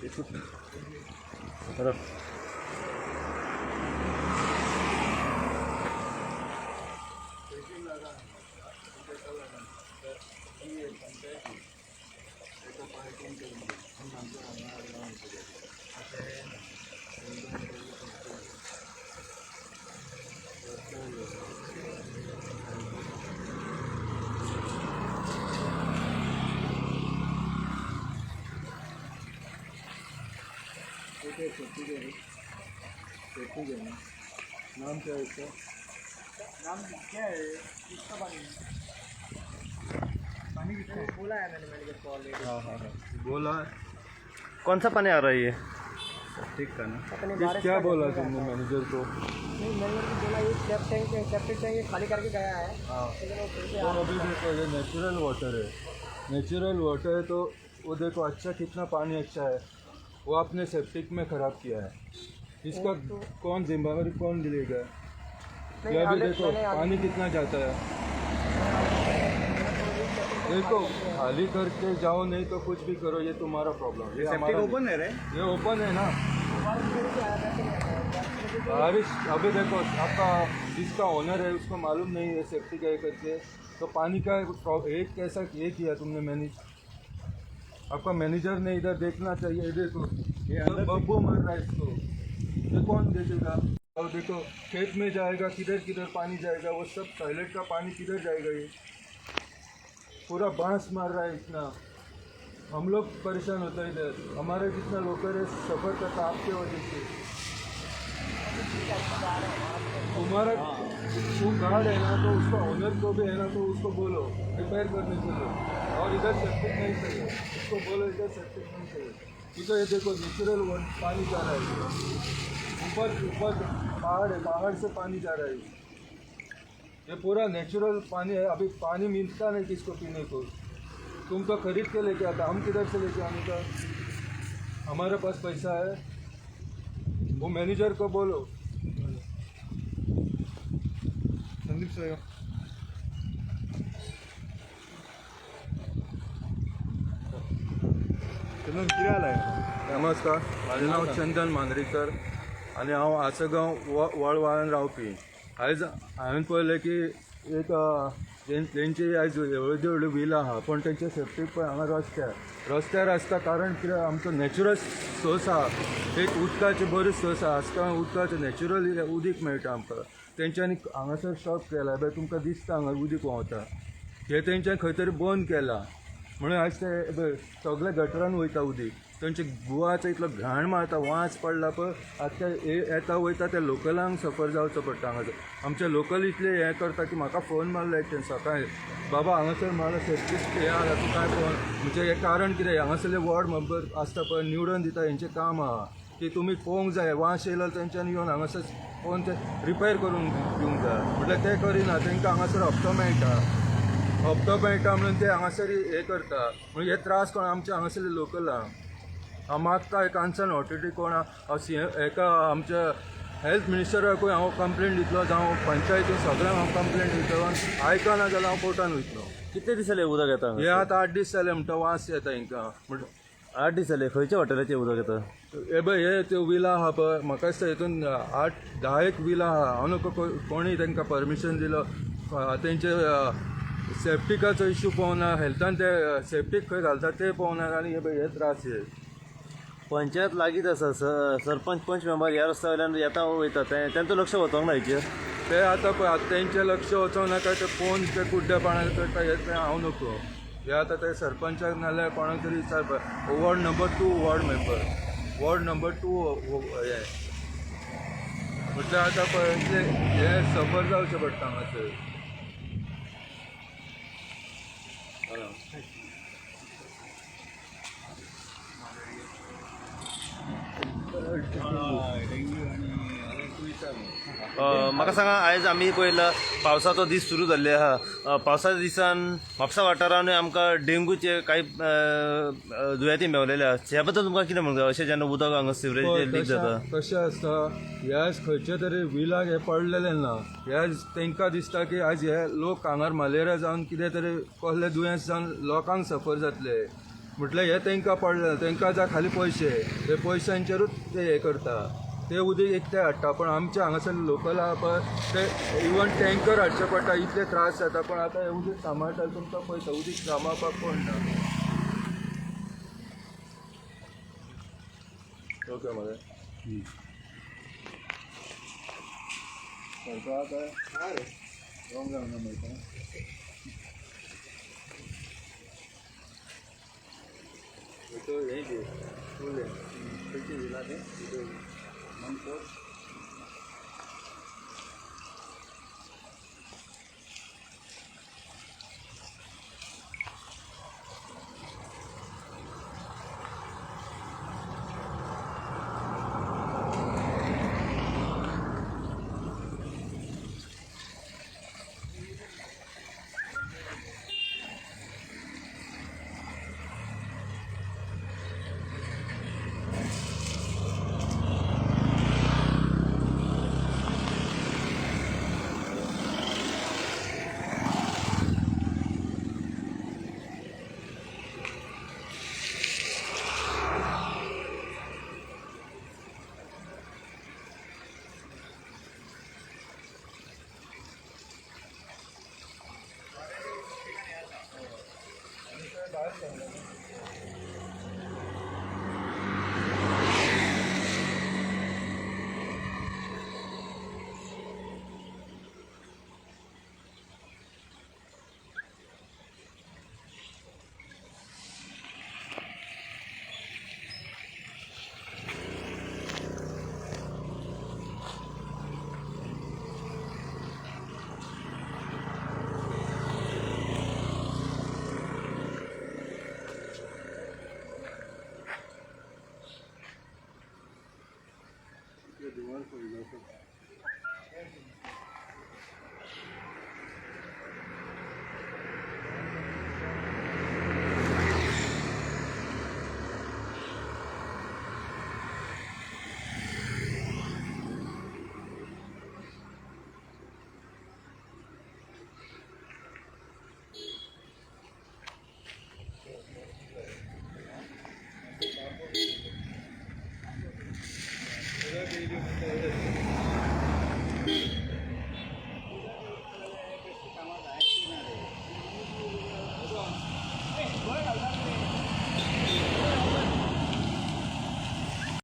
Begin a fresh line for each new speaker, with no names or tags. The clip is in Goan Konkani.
एक मिनट। तरफ।
नाम क्या है इसका?
नाम क्या है इसका? पानी पानी किसका बोला है मैंने मैनेजर को ऑलरेडी।
हाँ हाँ हाँ, बोला।
कौन सा पानी आ रहा है ये?
ठीक का ना?
पता नहीं।
किस
बारिश
क्या
का
बोला
कैसे
तुमने
आता है।
मैनेजर को?
नहीं, मैनेजर को बोला ये सेप्टिक टैंक, सेप्टिक टैंक खाली करके गया है।
हाँ।
लेकिन वो फिर से
तो
आ
अभी देखो, ये नेचुरल वाटर है। नेचुरल वाटर है तो वो देखो, अच्छा कितना पानी अच्छा है, वो आपने सेप्टिक में ख़राब किया है। इसका कौन जिम्मेवारी कौन लेगा?
नहीं,
ये अभी देखो,
मैंने
पानी कितना जाता है। देखो, खाली करके जाओ, नहीं तो कुछ भी करो, ये तुम्हारा प्रॉब्लम, ये हमारा
ओपन है रे।
ये ओपन है ना।
बारिश की वजह से आया था कि नहीं आया? बारिश की वजह से।
बारिश, अभी देखो, आपका जिसका ओनर है उसको मालूम नहीं है सेफ्टी का ये करके, तो पानी का एक कैसा ये किया तुमने मैनेज? आपका मैनेजर ने इधर देखना चाहिए। ये देखो,
ये
सब
अंदर से-
बब्बू मार रहा है इसको, ये कौन देखेगा? और देखो, खेत में जाएगा, किधर किधर पानी जाएगा, वो सब टॉयलेट का पानी किधर जाएगा? ये पूरा बांस मार रहा है इतना। हम लोग परेशान होते हैं इधर, हमारे जितना लोकल है सफ़र करता आपके वजह से। तुम्हारा वो गार्ड है ना, तो उसका ओनर को भी है ना, तो उसको बोलो रिपेयर करने के लिए। और इधर सेप्टिक नहीं चाहिए, उसको बोलो इधर सेप्टिक नहीं चाहिए, क्योंकि ये देखो, नेचुरल वन पानी जा रहा है। ऊपर ऊपर पहाड़ है, पहाड़ से पानी जा रहा है। ये पूरा नेचुरल पानी है। अभी पानी मिलता नहीं किसको पीने को। तुम तो खरीद के लेके आता, हम किधर से लेके आने का? हमारे पास पैसा है? वो मैनेजर को बोलो।
संदीप सर। चंदन, कितें आलाय?
नमस्कार, म्हाजें नांव चंदन मांद्रेकर आनी हांव आसगांव वळवाळान रावपी। आयज हांवें पळयलें की एक तेंची आयज व्हडली व्हडली विला आहा, पूण तेंचे सेप्टीक पळय हांगा रस्त्यार रस्त्यार आसता। कारण कितें, आमचो नॅचरल सोर्स आहा, एक उदकाची बरी सोर्स आहा। आसगांव उदकाचें नॅचरल उदीक मेळटा आमकां। तेंच्यांनी हांगासर स्टॉप केला, पळय तुमकां दिसता हांगा उदीक व्हांवता। हें तेंच्यांनी खंय तरी बंद केलां म्हणून आयज ते पळय सगळे गटरान वयता उदीक। तेंचे गोवाचो इतलो घाण मारता, वास पडला पळय। आतां हे येता वयता त्या लोकलांक सफर जावचो पडटा हांगासर। आमचे लोकल इतले हें करता की म्हाका फोन मारलो एकट्यान सकाळी, बाबा हांगासर म्हाका सेफ्टी हें आसा, तूं काय फोन? म्हणजे हें कारण कितें, हांगासरले वॉर्ड मेंबर आसता पळय, निवडून दिता, हेंचें काम आहा की तुमी पळोवंक जाय। वास येयलो तेंच्यांनी येवन हांगासर पळोवन ते रिपेर करून दिवंक जाय। म्हटल्यार ते करिना, तेंकां हांगासर हप्तो मेळटा, हप्तो मेळटा म्हणून ते हांगासर हें करता। म्हणून हे त्रास कोण? आमच्या हांगासरले लोकलांक। हांव मागता एक कन्सर्न ऑथॉरिटी कोण हांव सी एका आमच्या हेल्थ मिनिस्टराकूय हांव कंप्लेन दितलो, जावं पंचायती सगळ्यांक हांव कंप्लेन दितलो। आयकना जाल्यार हांव कोर्टान वयतलो।
कितले दीस जाले उदक येता?
हे आतां 8 दीस जाले म्हणटा वास येता हिंकां म्हण।
8 दीस जाले। खंयच्या हॉटेलाचें उदक येता?
हे पळय, हे त्यो विला आहा पळय, म्हाका दिसता हितून 8-10 एक विला आहा। हांव नको कोणी तांकां परमिशन दिलो? तेंचे सेफ्टिकाचो इशू पळोवना, हेल्थान ते सेफ्टीक खंय घालता ते पळोवना आनी हे पळय हे त्रास हे।
पंचायत लागींच आसा, सरपंच पंच मेंबर ह्या रस्त्या वयल्यान येता वयता, तेंचो लक्ष वचोंक ना हेचेर.
ते आतां पळय, आतां तेंचें लक्ष वचोंक नाका, ते कोण ते कुड्ड्या पाण्यार करता हें तें हांव नको. हे आतां ते सरपंचाक नाल्यार कोणाक तरी विचारपा. Ward number 2 ward member, ward number 2 हें म्हटल्यार आतां पळय हें सफर जावचें पडटा हांगासर.
म्हाका सांगा, आयज आमी पळयला पावसाचो दीस सुरू जाल्ले आहा. पावसाच्या दिसान म्हापसा वाठारानूय आमकां डेंगूचे कांय दुयेंती मेवलेले आहा. ह्या बद्दल तुमकां कितें म्हणटा? अशें जेन्ना उदक हांगा सिवरेज लीक जाता,
कशें आसता, ह्या खंयचे तरी विलाक हें पडलेलें ना, ह्या तांकां दिसता की आज हे लोक हांगार मलेरिया जावन कितें तरी कसलें दुयेंस जावन लोकांक सफर जातले म्हटल्यार हें तांकां पडलें. तांकां जाय खाली पयशे, ते पयशांचेरूच ते हें करता, ते उदीक एक ते हाडटा. पण आमच्या हांगासर लोकल आहा पळय ते इवन टँकर हाडचे पडटा, इतले त्रास जाता. पण आतां हें उदीक सांबाळटा तुमकां पयशे, उदीक सांबाळपाक कोण ना. ओके मरे हें घे, फूल हें. खंयची विला तें?